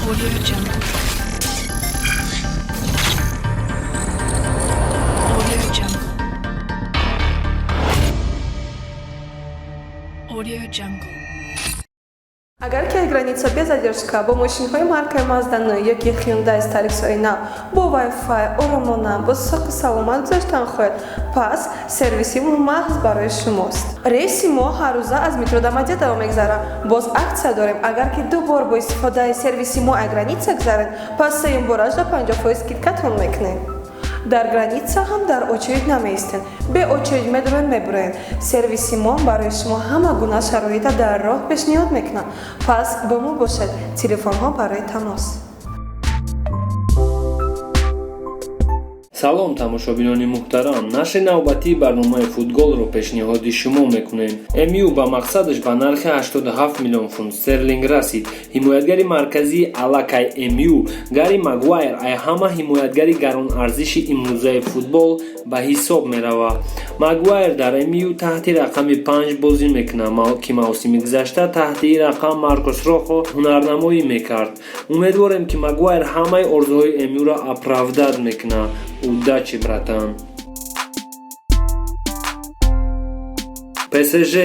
Audio Jungle. Audio Jungle. Audio Jungle. Агар ки граница без задержка бо мошинҳои маркаи Мазда 9 ёки Hyundai Starex нав бо Wi-Fi оромона, бо соқу саломат гузаштан хоҳед, пас сервиси мо маҳз барои шумост. Рейси мо ҳаррӯза аз метро Домодедово мегзарад. Боз аксия дорем: агар ки ду бор бо истифодаи сервиси мо ай граница гузаред, пас сеюм борашда 50% скидкатон мекунем. Дар граница ҳам дар очередь намеистед, бе очередь медроед, мебуроед. Сервиси мо барои шумо ҳама гуна шароита дар роҳ пешниҳод мекунад. Пас бо мо бошед. Телефонҳо барои тамос. Салом, тамошобинони муҳтарам! Нашри навбатии барномаи футголро пешниҳоди шумо мекунем. МЮ ба мақсадаш ба нархи 87 миллион фунт стерлинг расид. Ҳимоятгари марказии аллакай МЮ Гарри Магуайр ай ҳама ҳимоятгари гаронарзиши имрӯзаи футбол ба ҳисоб меравад. Магуайр дар МЮ таҳти рақами 5 бозӣ мекунад, ки мавсими гузашта таҳти ин рақам Маркос Рохо ҳунарнамоӣ мекард. Умедворем, ки Магуайр ҳамаи орзуҳои МЮро оправдать мекунад. Удачи, братан! ПСЖ,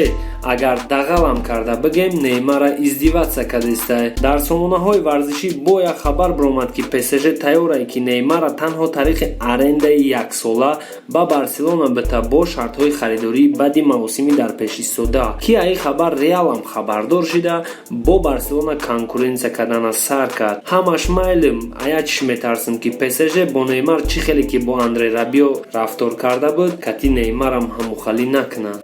агар дағалам карда бигем, Неймара издеваться кардистай. Дар сомонаҳои варзишӣ бо як хабар баромад, ки ПСЖ тайёрае, ки Неймара танҳо тариқи арендаи яксола ба Барселона бита бо шартҳои харидории баъди мавсими дар пеш истода, ки аи хабар Реалам хабардор шида, бо Барселона конкуренсия кардана сар кард. Ҳамаш майлим, ая чиш метарсим, ки ПСЖ бо Неймар чӣ хеле ки бо Андре Рабио рафтор карда буд, кати Неймарам ҳамухалӣ накунад.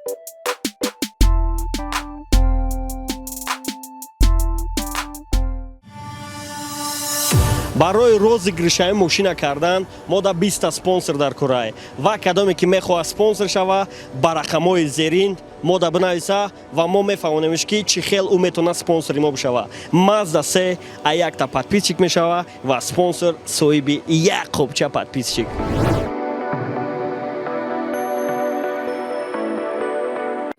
Барои розыгрышаи мошина кардан мо да 20та спонсор дар курай ва кадоме ки мехоҳад спонсор шава, ба рақамҳои зерин мо да бинависа ва мо мефаҳмонемш, ки чӣ хел ӯ метавонад спонсори мо бишава. Мазда се а якта подписчик мешава ва спонсор соҳиби як қопча подписчик.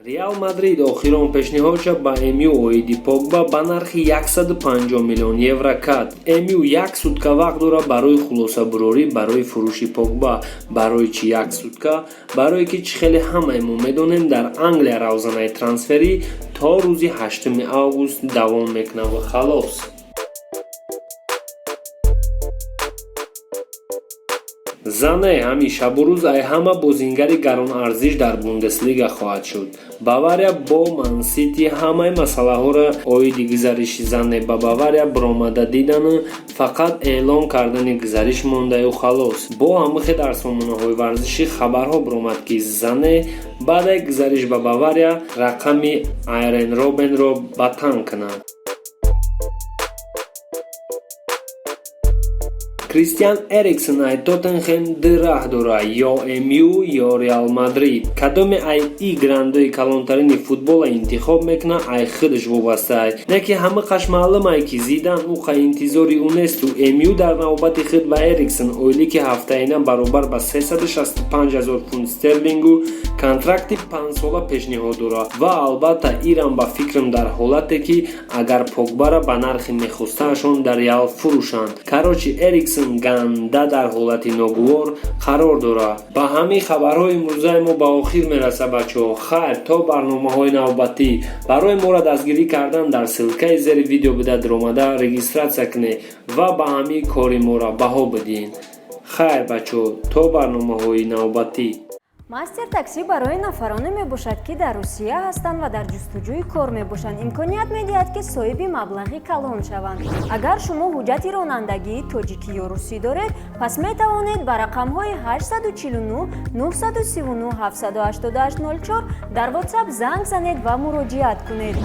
Реал Мадрид охирон пешниҳодша ба МЮ оиди Погба ба нархи 150 миллион евро кард. МЮ як сутка вақт дорад барои хулосабурорӣ барои фурӯши Погба. Барои чӣ як сутка? Барое ки, чӣ хеле ҳамаи мо медонем, дар Англия равзанаи трансферӣ то рӯзи 8 август давом мекунад ва халос. Зане ҳамин шабу рӯз ай ҳама бозингари гаронарзиш дар Бундеслига хоҳад шуд. Бавария бо Мансити ҳамаи масъалаҳоро оиди гузариши Зане ба Бавария баромада дидану фақат эълон кардани гузариш мондаю халос. Бо ҳамихе дар сомонаҳои варзишӣ хабарҳо баромад, ки Зане баъдаи гузариш ба Бавария рақами Айрен Робенро ба тан кунад. Кристиан Эриксон ай Тоттенхем ду раҳ дорад: ё МЮ, ё Реал Мадрид. Кадоме ай и грандои калонтарини футбола интихоб мекунад, ай худаш вобастаай. Не ки ҳамиқаш маълумае, ки Зидан ӯ интизори ӯ несту МЮ дар навбати худ ба Эриксон ойлики ҳафтаина баробар ба 365 ҳазор фунт стерлингу контракти панҷсола пешниҳод дорад. Ва албатта, ирам ба фикрам дар ҳолате, ки агар Погбара ба нархи мехостаашон дар Реал фурӯшанд. Короче, Эриксон ганда дар ҳолати ногувор қарор дорад. Ба ҳамин хабарҳои имрӯзаи мо ба охир мерасад, бачаҳо. Хайр, то барномаҳои навбатӣ. Барои моро дастгирӣ кардан дар ссылкаи зери видео буда даромада регистрация кунед ва ба ҳамин кори моро баҳо бидиҳед. Хайр, бачаҳо, то барномаҳои навбатӣ. Мастер таксӣ барои нафароне мебошад, ки дар Русия ҳастанд ва дар ҷустуҷӯи кор мебошанд, имконият медиҳад, ки соҳиби маблағи калон шаванд. Агар шумо ҳуҷҷати ронандагии тоҷикӣ ё русӣ доред, пас метавонед ба рақамҳои 849 939 788 04 дар WhatsApp занг занед ва муроҷиат кунед.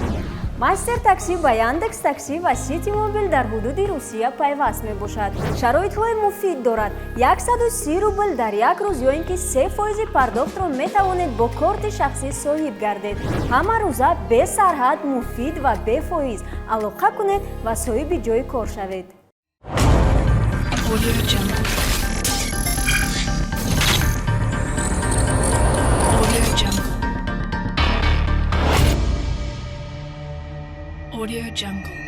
Мастер таксӣ ба Яндекс Таксӣ ва Сити Мобил дар ҳудуди Русия пайваст мебошад. Шароитҳои муфид дорад: 130 рубл дар як рӯз ё ин ки 3 фоизи пардохтро метавонед бо корти шахсӣ соҳиб гардед. Ҳама рӯза, бесарҳад, муфид ва бефоиз. Алоқа кунед ва соҳиби ҷойи кор шавед. Audio Jungle. Audio Jungle. Audio Jungle.